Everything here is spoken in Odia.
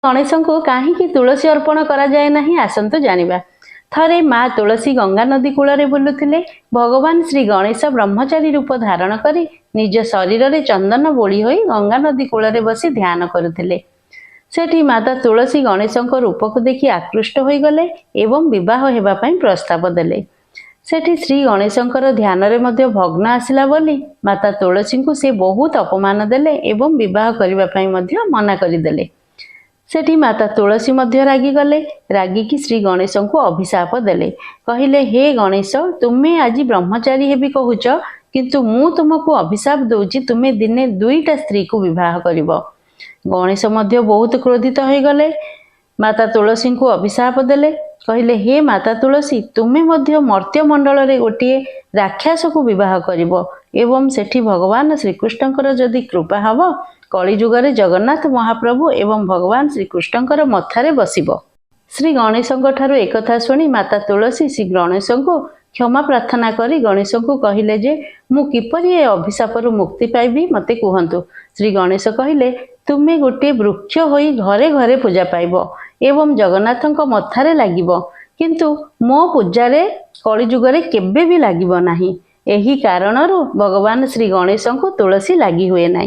ଗଣେଶଙ୍କୁ କାହିଁକି ତୁଳସୀ ଅର୍ପଣ କରାଯାଏ ନାହିଁ, ଆସନ୍ତୁ ଜାଣିବା। ଥରେ ମା ତୁଳସୀ ଗଙ୍ଗା ନଦୀ କୂଳରେ ବୁଲୁଥିଲେ। ଭଗବାନ ଶ୍ରୀ ଗଣେଶ ବ୍ରହ୍ମଚାରୀ ରୂପ ଧାରଣ କରି ନିଜ ଶରୀରରେ ଚନ୍ଦନ ବୋଳି ହୋଇ ଗଙ୍ଗା ନଦୀ କୂଳରେ ବସି ଧ୍ୟାନ କରୁଥିଲେ। ସେଠି ମାତା ତୁଳସୀ ଗଣେଶଙ୍କ ରୂପକୁ ଦେଖି ଆକୃଷ୍ଟ ହୋଇଗଲେ ଏବଂ ବିବାହ ହେବା ପାଇଁ ପ୍ରସ୍ତାବ ଦେଲେ। ସେଠି ଶ୍ରୀ ଗଣେଶଙ୍କର ଧ୍ୟାନରେ ମଧ୍ୟ ଭଗ୍ନ ଆସିଲା ବୋଲି ମାତା ତୁଳସୀଙ୍କୁ ସେ ବହୁତ ଅପମାନ ଦେଲେ ଏବଂ ବିବାହ କରିବା ପାଇଁ ମଧ୍ୟ ମନା କରିଦେଲେ। ସେଠି ମାତା ତୁଳସୀ ମଧ୍ୟ ରାଗିଗଲେ। ରାଗିକି ଶ୍ରୀ ଗଣେଶଙ୍କୁ ଅଭିଶାପ ଦେଲେ। କହିଲେ, ହେ ଗଣେଶ, ତୁମେ ଆଜି ବ୍ରହ୍ମଚାରୀ ହେବି କହୁଛ, କିନ୍ତୁ ମୁଁ ତୁମକୁ ଅଭିଶାପ ଦଉଛି, ତୁମେ ଦିନେ ଦୁଇଟା ସ୍ତ୍ରୀକୁ ବିବାହ କରିବ। ଗଣେଶ ମଧ୍ୟ ବହୁତ କ୍ରୋଧିତ ହୋଇଗଲେ। ମାତା ତୁଳସୀଙ୍କୁ ଅଭିଶାପ ଦେଲେ। କହିଲେ, ହେ ମାତା ତୁଳସୀ, ତୁମେ ମଧ୍ୟ ମର୍ତ୍ତ୍ୟ ମଣ୍ଡଳରେ ଗୋଟିଏ ରାକ୍ଷସକୁ ବିବାହ କରିବ ଏବଂ ସେଠି ଭଗବାନ ଶ୍ରୀକୃଷ୍ଣଙ୍କର ଯଦି କୃପା ହବ, କଳିଯୁଗରେ ଜଗନ୍ନାଥ ମହାପ୍ରଭୁ ଏବଂ ଭଗବାନ ଶ୍ରୀକୃଷ୍ଣଙ୍କର ମଥାରେ ବସିବ। ଶ୍ରୀ ଗଣେଶଙ୍କ ଠାରୁ ଏକଥା ଶୁଣି ମାତା ତୁଳସୀ ଶ୍ରୀ ଗଣେଶଙ୍କୁ କ୍ଷମା ପ୍ରାର୍ଥନା କରି ଗଣେଶଙ୍କୁ କହିଲେ ଯେ ମୁଁ କିପରି ଏ ଅଭିଶାପରୁ ମୁକ୍ତି ପାଇବି, ମୋତେ କୁହନ୍ତୁ। ଶ୍ରୀ ଗଣେଶ କହିଲେ, ତୁମେ ଗୋଟିଏ ବୃକ୍ଷ ହୋଇ ଘରେ ଘରେ ପୂଜା ପାଇବ ଏବଂ ଜଗନ୍ନାଥଙ୍କ ମଥାରେ ଲାଗିବ, କିନ୍ତୁ ମୋ ପୂଜାରେ କଳିଯୁଗରେ କେବେ ବି ଲାଗିବ ନାହିଁ। ଏହି କାରଣରୁ ଭଗବାନ ଶ୍ରୀ ଗଣେଶଙ୍କୁ ତୁଳସୀ ଲାଗି ହୁଏ ନାହିଁ।